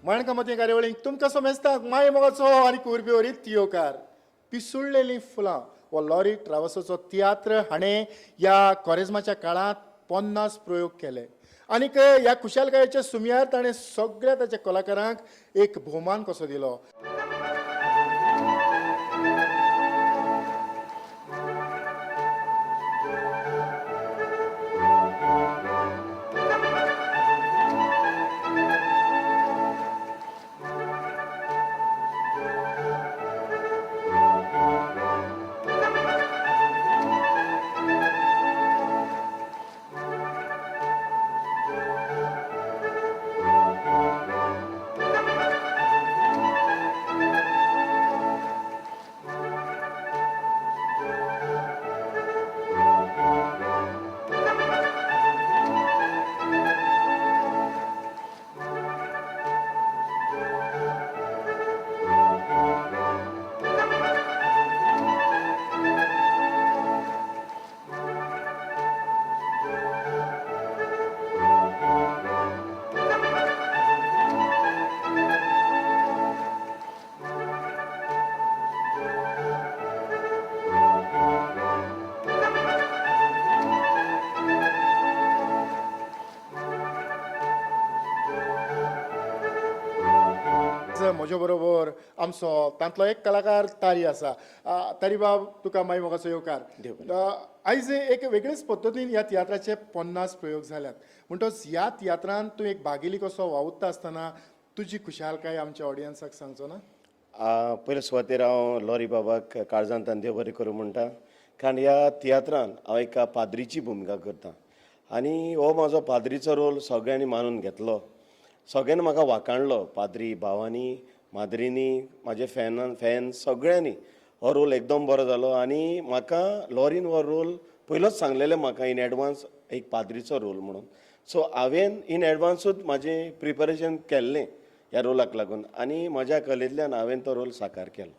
माणकामती कार्यावळींक तुमकां समेस्तांक माय मोगाचो आनी कुरबेवरी तियोकार. पिसुडलेलीं फुलां हो लॉरी ट्रावसाचो तियात्र हाणें ह्या कोरेज्माच्या काळांत 50 प्रयोग केले आनीक ह्या खुशालकायेच्या सुमयार ताणें सगळ्या ताच्या कलाकारांक एक भोवमान कसो दिलो. म्हज्या बरोबर आमचो तांतलो एक कलाकार तारी आसा. तारी बाब, तुका माय मोगाचो येवकार. आयज एक वेगळेच पद्दतीन ह्या तियात्राचे 50 प्रयोग जाल्यात, म्हणटच ह्या तियात्रान तूं एक भागेली कसो वावुरता आसतना तुजी खुशालकाय आमच्या ऑडियन्साक सांगचो ना? पयले सुवातेर हांव लॉरी बाबाक काळजांत देव बरें करूं म्हणटा, कारण ह्या तियात्रान हांव एका पाद्रीची भुमिका करता आनी हो म्हाजो पाद्रीचो रोल सगळ्यांनी मानून घेतलो, सगळ्यांनी म्हाका वाखाणलो, पाद्री भावांनी, माद्रींनी, म्हाजे फॅन सगळ्यांनी हो रोल एकदम बरो जालो. आनी म्हाका लॉरीन हो रोल पयलोच सांगलेलें म्हाका इन एडवान्स एक पाद्रीचो रोल म्हणून, सो हांवें इन एडवान्सूच म्हाजें प्रिपरेशन केल्लें ह्या रोलाक लागून आनी म्हज्या कलेंतल्यान हांवें तो रोल साकार केलो.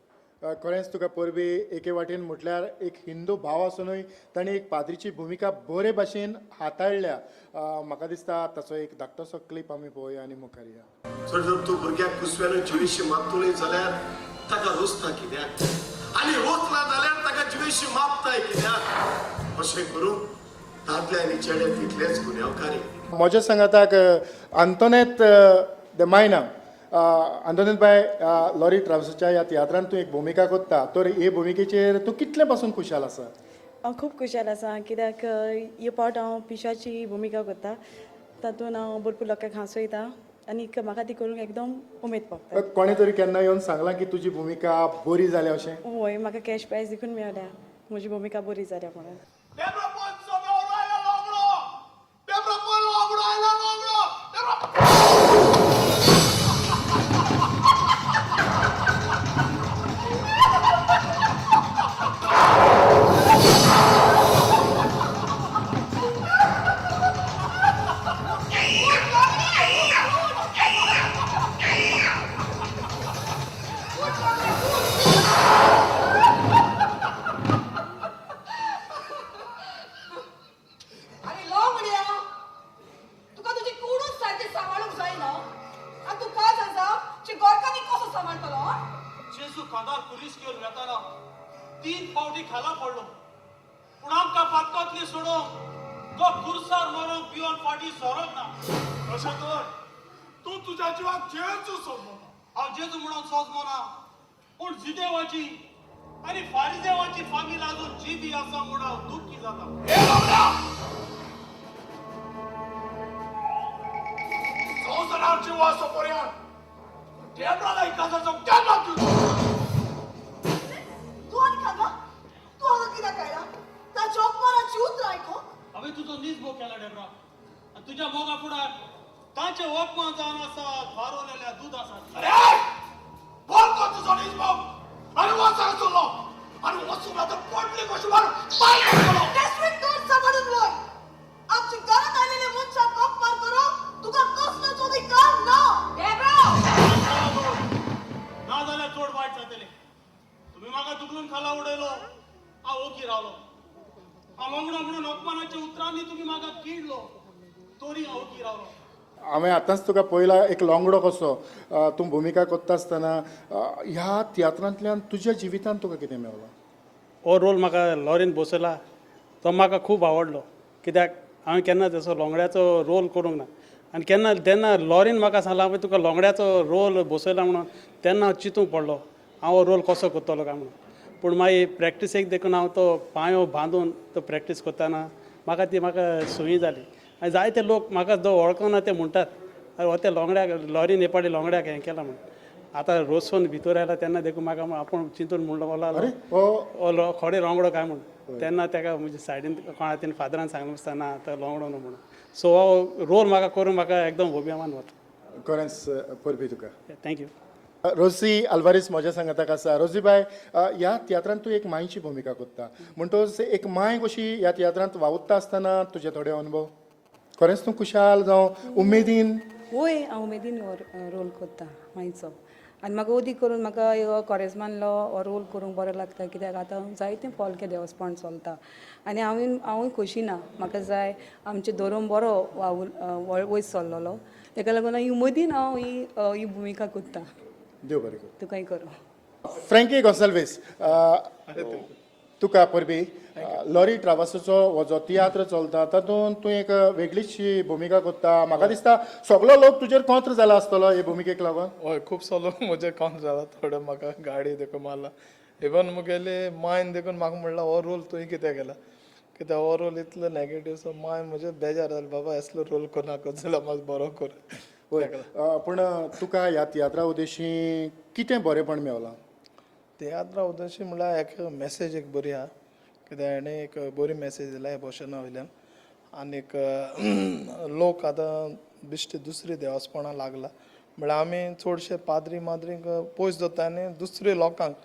खरेंच तुका परबी. एके वाटेन म्हटल्यार एक हिंदू भाव आसुनूय ताणें एक पाद्रीची भुमिका बरे भाशेन हाताळ्ळ्या. म्हाका दिसता ताचो एक धाकटोसो क्लिप आमी पळोवया आनी मुखार या. जर जर तूं भुरग्याक कुसव्यान जिवेशी मारतलोय जाल्यार ताका रोसता कित्याक, आनी रोसला जाल्यार ताका जिवेशी मापताय कित्याक? अशें करून दादले आनी चेडे तितलेच गुन्यांवकारी. म्हज्या सांगाताक आंतोनेत the मायना. आंतोनेत बाय, लॉरी ट्रावसाच्या ह्या तियात्रान तूं एक भुमिका करता, तर हे भुमिकेचेर तूं कितले पासून खुशाल आसा? हांव खूब खुशाल आसा, कित्याक हे पावट हांव पिशाची भुमिका करता, तातूंत हांव भरपूर लोकांक हांसयता आनी म्हाका ती करूंक एकदम उमेद पावता. कोणें तरी केन्ना येवन सांगलां की तुजी भुमिका बरी जाल्या अशें? हय, म्हाका कॅश प्रायज देखून मेळ्ळ्या म्हजी भुमिका बरी जाल्या म्हणून. आनी लोंगड्या, तुका तुजी कुडूच सारकी सांबाळूंक जायना आनी तूं कांय जाणा गोरकांनी कसो सांबाळटलो? जेजू खांदार कुरीस घेवन वेताना 3 फावटी खाला पडलो, पूण आमकां पातकांतली सोडोवंक तो खुर्सार मरोंक पिवन फाटीं सरोंक ना. अशें तर तूं तुज्या जिवाक जेजू समजना. हांव जेजू म्हणून सोजमना, पूण जिदेवाची आनी फारिजेवाची फामील अजून जिदी आसा म्हूण हांव दुख्खी जाता. हे लोंगड्या, संवसारार जीव आसो पर्यंत टेबलाला इकासाचो केन्ना दिवचो? तूं आनी खागा, तूं हांगा कित्याक आयला? ताच्या अपमानाची उतरां आयको. हांवें तुजो निजमो केला डेब्रा, आनी तुज्या मोगा फुडार तांचे अपमान जावन आसा फारवलेल्या दूद आसा. अरे बोल कर तुजो निजमो आनी वच हांगासरलो, आनी वचूंक ना तर पोटली कशी मारून पांय पडटलो. तेसवीक तूं सांबाळून वय. आमच्या घरांत आयलेले मनशाक अपमान करूंक तुका कसलोच अधिकार ना. डेब्रा! ना जाल्यार चड वायट जातलें. तुमी म्हाका दुखलून खाला उडयलो, हांव ओगी रावलो. हांव लंगडो म्हणून अपमानाच्या उतरांनी तुमी म्हाका किडलो, तरी हांव ओगी रावलो. हांवें आतांच तुका पळयला एक लोंगडो कसो तूं भुमिका करता आसतना ह्या तियात्रांतल्यान तुज्या जिवितांत तुका कितें मेवलां? हो रोल म्हाका लॉरीन बसयला तो म्हाका खूब आवडलो, कित्याक हांवें केन्ना तसो लोंगड्याचो रोल करूंक ना. आनी केन्ना जेन्ना लॉरीन म्हाका सांगलां पळय तुका लोंगड्याचो रोल बसयला म्हणून, तेन्ना हांव चिंतूंक पडलो हांव हो रोल कसो करतलो काय म्हणून. पूण मागीर प्रॅक्टिसेक देखून हांव तो पांयो बांदून तो प्रॅक्टीस करतना म्हाका ती म्हाका सुवी जाली. आनी जायते लोक म्हाका जो वळखना ते म्हणटात अरे हो त्या लोंगड्याक लॉरीन हे पाटी लोंगड्याक हें केलां म्हणून. आतां रोसून भितर आयला तेन्ना देखून म्हाका आपूण चिंतून म्हणलो अरे हो हो खडे लोंगडो काय म्हणून. तेन्ना तेका म्हज्या सायडीन कोणा तेणें फादरान सांगलें आसतना ना तो लोंगडो न्हू म्हणून. सो हो रोल म्हाका करून म्हाका एकदम अभिमान वता. खरेंच परबीं तुका. Thank you. Rosy Alvares म्हज्या सांगाताक आसा. रोजी बाय, ह्या तियात्रांत तूं एक मांयची भुमिका करता, म्हणटकच एक मांय कशी ह्या तियात्रांत वावुरता आसतना तुजे थोडे अनुभव, खरेंच तूं खुशाल जावं उमेदीन? वय, हांव उमेदीन हो रोल करता मांयचो. आनी म्हाका ओदी करून म्हाका हो कोरेजमानलो हो रोल करूंक बरो लागता, कित्याक आतां जायतें पोलकें देवस्पण चलता आनी हांवूय खोशी ना. म्हाका जाय आमचें धर्म बरो वावूर वयर सरलेलो, तेका लागून हांव उमेदीन हांव ही भुमिका करता. देव बरें करूं. तुकाय करूं. फ्रँकी गोन्साल्वीस, तुका परबीं. लॉरी ट्रावसाचो हो जो तियात्र चलता तातूंत तूं एक वेगळीचशी भुमिका करता. म्हाका दिसता सगलो लोक तुजेर कोंत्र जाला आसतलो हे भुमिकेक लागून. हय, खुबसो लोक म्हजेर कोंत्र जाला, थोडे म्हाका गाडी देखून मारला, इवन मुगेले मायन देखून म्हाका म्हणला हो रोल तुवें कित्याक केला, कित्याक हो रोल इतलो नॅगेटीव. सो my म्हजेर बेजार जालें, बाबा असलो रोल करनाका जाल्यार मातसो बरो कर. हय, पूण तुका ह्या तियात्रा उद्देशी कितें बरेंपण मेवलां? तियात्रा उद्देशी म्हणल्यार एक मॅसेज एक बरी आहा, कित्याक हेणें एक बरी मॅसेज दिल्या एबॉर्शना वयल्यान. आनीक लोक आतां बिश्टी दुसरी देवासपणां लागला, म्हळ्यार आमी चडशे पाद्री माद्रींक पयस दवरता आनी दुसरे लोकांक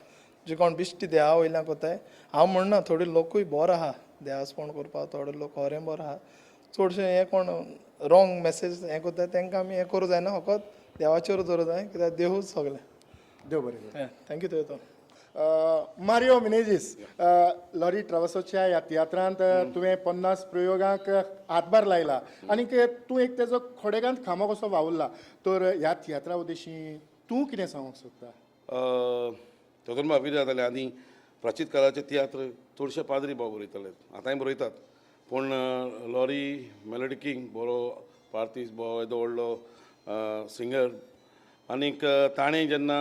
जे कोण बिश्टी देवा वयल्यान कोताय. हांव म्हणना थोडे लोकूय बरो आहा देवासपण करपाक, थोडे लोक खरें बरो आहा, चडशे हे कोण रोंग मॅसेज हें करता तांकां आमी हें करूं जायना, फकत देवाचेर दवरूं जाय, कित्याक देवूच सगळें. देव बरें करूं. Thank you. तुवें मारियो मिनेजीस, लॉरी ट्रावसाच्या ह्या तियात्रांत तुवें 50 प्रयोगांक हातभार लायला आनी तूं एक तेजो खोडेगांत खांबो कसो वावुरला, तर ह्या तियात्रा उद्देशी तूं कितें सांगूंक सोदता? तातूंत म्हाका कितें जातालें, आनी प्राचीन काळाचे तियात्र चडशे पाद्री बाब बरयताले, आतांय बरयतात, पूण लॉरी मेलोडी किंग बरो पार्तीस येदो व्हडलो सिंगर, आनीक ताणें जेन्ना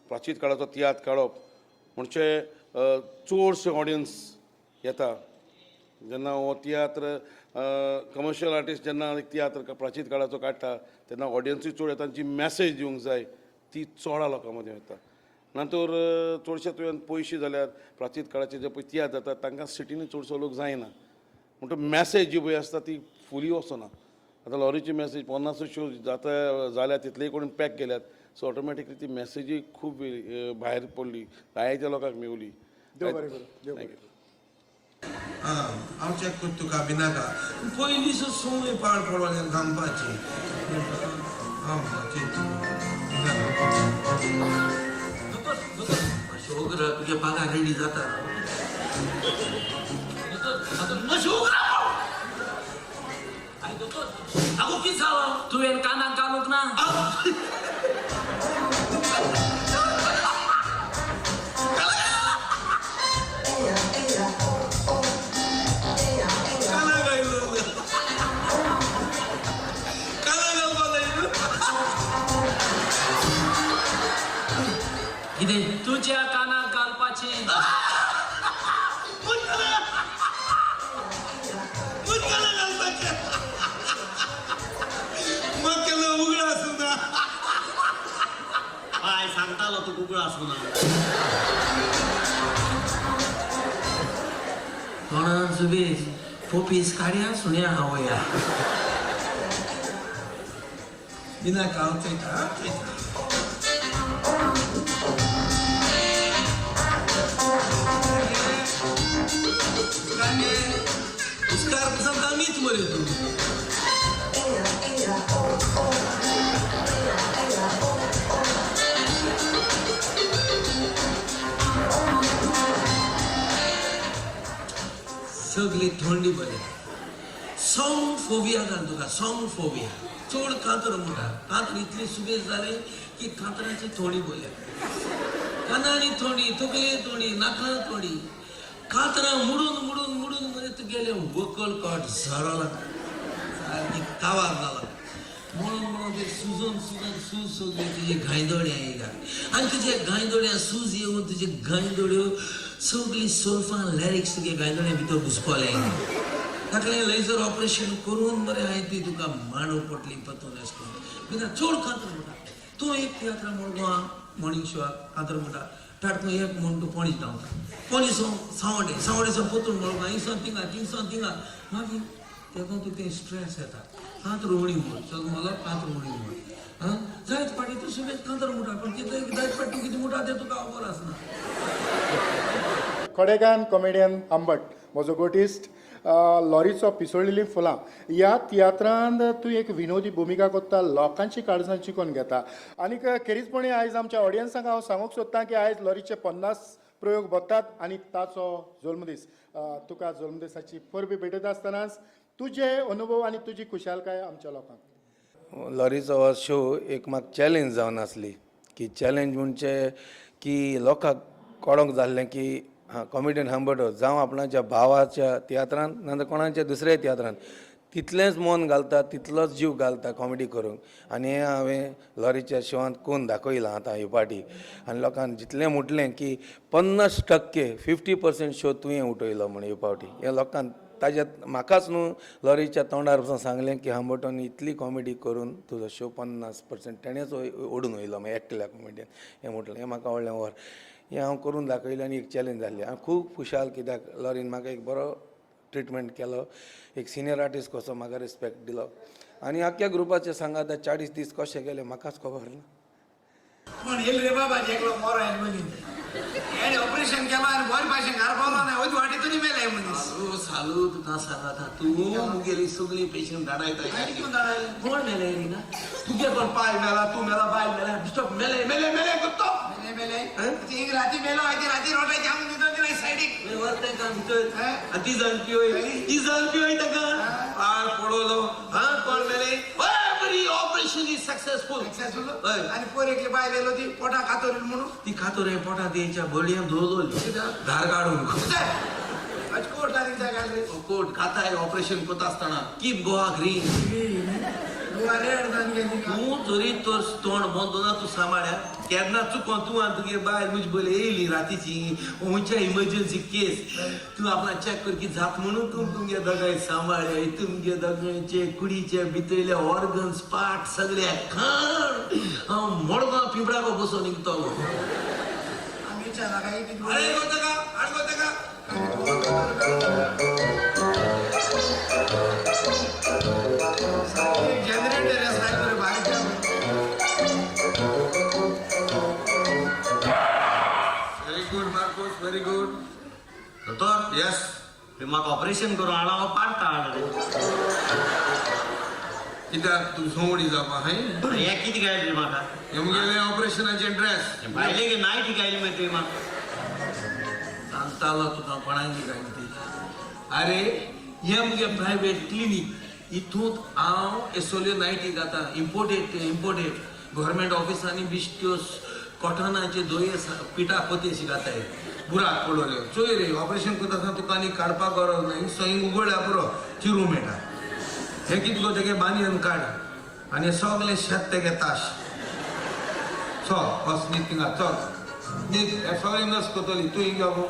प्राचीन काळाचो तियात्र काडप म्हणजे चडशे ऑडियन्स येता. जेन्ना हो तियात्र कमर्शियल आर्टिस्ट जेन्ना एक तियात्र प्राचीन काळाचो काडटा तेन्ना ऑडियन्सूय चड येता, जी मॅसेज दिवंक जाय ती चोडा लोकां मदीं वता. नंतर चडशे तुवें पयशे जाल्यार प्राचीन काळाचे जे पळय तियात्र जाता तांकां सिटींनी चडसो लोक जायना, म्हणटकच मॅसेज जी पळय आसता ती फुली वचना. आतां लॉरीची मॅसेज 50 शो जाता जाल्या तितलेय कोण पॅक केल्यात, सो ऑटोमॅटिकली ती मॅसेजी खूब भायर पडली, जायत्या लोकांक मेवली. देव बरें करूं. देव बरें करूं. हांव चॅक करता तुका भिनाका, पयलींच संवय पाड पडोवप घामपाची. मातशें तुगे पगार रेडी जाता. आगो कितें जालां? तुवें कानाक घालूंक ना? कितें तुज्या कानाक घालपाचें? हय सांगतालो तूं उगडो आसूं ना. तोंडान सुबेज पोपीस काडया सुण्या खावया. भिनाका, हांव चोयता, हांव चोयता. उपकार पसंत आमीच मरे तूं. सगळी थंडी बरी. संवसार फोबिया जाल तुका, सॉंग फोबिया. चड कांतर म्हणटा, कांतर इतली सुबेज जाले की कांतराची थोडी बोल्या, कानांनी थोडी, तकले थोडी, नाका थोडी, कांतरां मुडून मुडून मुडून मरे तुगेले वकल कट झरला सारकी कावार जाला. म्हणून म्हणून ते सुजून सुजून सूज सगळे तुजे गांयदोळे येयल्या आनी तुजे गांयदोळ्या सूज येवन तुजे गांयदोळ्यो सगळीं सोल्फां लॅरिक्स तुगे गांयदोळ्या भितर घुसपले. ताका लेजर ऑपरेशन करून मरे हांवें ती तुका मांडू पडली पतून अशें करून. कित्याक चड कांतर म्हणटा तूं, एक तियात्रा मडगांव मॉर्निंग शोआक कांतर म्हणटा, ताटकून एक म्हण तूं पणजे धांवता, पणजे सावन सांवड्डे, सांवड्डे सावन पोतून मडगांव, हिंगसावन थिंगा, थिंगसावन थिंगा, मागीर तेका तुका तें स्ट्रेस येता. कांतर उणी म्हण सगळें म्हणलो, कांतर उणी म्हण. आं, जायत फाटी तूं सुबेज कांतर म्हणटा, पूण कितें जायत फाटी तूं कितें म्हणटा तें तुका खबर आसना. खडेगान कॉमेडियन आंबट म्हजो गोटिस्ट लॉरीचो पिसोळलेलीं फुलां ह्या तियात्रांत तूं एक विनोदी भुमिका करता, लोकांची काळजां जिखून घेता. आनीक खेरीजपणी आयज आमच्या ऑडियन्सांक हांव सांगूंक सोदतां की आयज लॉरीचे 50 प्रयोग भरतात आनी ताचो जल्मदीस. तुका जल्मदिसाची परबी भेटयता आसतनाच तुजे अनुभव आनी तुजी खुशालकाय आमच्या लोकांक. लॉरीचो हो शो एक म्हाका चॅलेंज जावन आसली की चॅलेंज म्हणजे की लोकांक कळोंक जाल्लें की हां कॉमेडियन हंबटो जावं आपणाच्या भावाच्या तियात्रान नाजाल्यार कोणाच्या दुसऱ्या तियात्रान तितलेंच मन घालता, तितलोच जीव घालता कॉमेडी करूंक. आनी हें हांवें लॉरीच्या शोवांत करून दाखयलां आतां ही पार्टी. आनी लोकांक जितलें म्हटलें की 50% 50% शो तुवें उठयलो म्हण ह्या पावटी, हें लोकांक ताज्या म्हाकाच न्हू लॉरीच्या तोंडार पसून सांगलें की हंबटोन इतली कॉमेडी करून तुजो शो 50% तेणेच ओडून वयलो मागीर एकल्या कॉमेडियन हें म्हटलें. हें म्हाका व्हडलें वर हें हांव करून दाखयलें आनी एक चॅलेंज जाल्ली. हांव खूब खुशाल कित्याक लॉरीन म्हाका एक बरो ट्रिटमेंट केलो, एक सिनियर आर्टिस्ट कसो म्हाका रिस्पेक्ट दिलो. आनी आख्ख्या ग्रुपाचे सांगात 40 दीस कशे गेले म्हाकाच खबर ना. कोण येयल रे बाबा एकलो मोरो आयल मनीस, हेणे ऑपरेशन केलो आनी बरे भाशेन घर पावलो ना, वयत वाटेतून मेले मनीस. सालू तुका सांगता, तूं मुगेली सगळी पेशंट धाडायता. कोण मेले रे ना तुगे, कोण पाय मेला, तूं मेला, बायल मेला, डिस्टर्ब मेले मेले मेले कुत्तो मेले मेले ती राती मेलो, ती राती रोटाय जाम दितो ती सायडीक वरतें का भितर. आनी ती जाणटी वय, ती जाणटी वय ताका पार पडलो. हां कोण मेले? बरी ऑपरेशन is successful. Successful. आनी पोर एकली बायल येयलो ती पोटा कातोरी म्हणून, ती कातोरे पोटा द्यायच्या बळयान धुवली धार काडून कोट लागली त्या घाल रे कोट खाताय ऑपरेशन करता आसतना. Keep Goa green. Goa red जावन गेली. तूं जरी तर तोंड बंद ना तूं सांबाळ्या केन्ना चुकोन तूं आनी तुगे बायल म्हजी बरी येयली रातीची खंयच्या इमर्जन्सी केस, तूं आपणा चॅक कर की जात म्हणून तूं तुमगे दोगांय सांबाळ्या. तुमगे दोगांयचे कुडीचे भितरले ऑर्गन्स पार्ट सगळे खाण हांव मडगांव पिंपळाको बसून निघतलो. अरे कोणतं का अरे कोणतं का जनरेटर सारखं बारीक. Very good Marcos, very good. दोतोर. येस. म्हाका ऑपरेशन करून हाडा हो पाडता हाड रे. कित्याक तूं सोंवडी जावपा हांय? हें कितें गायलें रे म्हाका? हें मुगेलें ऑपरेशनाचें ड्रेस. भायले की नायटी गायली मरे तुवें म्हाका. सांगतालो तुका कोणाकी गायली ती. अरे हें मुगे प्रायवेट क्लिनीक, हितूंत हांव हे सगळ्यो नायटी घाता, इम्पोर्टेड इम्पोर्टेड. गव्हर्मेंट ऑफिसांनी बिश्ट्यो कॉटनाचे दोये पिठा पोती घाताय. बुराक पडलो चोय रे, ऑपरेशन करता आसतना तुका आनी काडपाक गरज ना, हिंग सयंग उगडल्यार पुरो चिरूं मेळटा. हें कितें गो तेगे बानयन काड आनी सगळें शेत तेगे ताश. चल वच न्हीद थिंगा, चल न्हीद. हें सगळें नर्स करतली, तूं हिंग यो गो.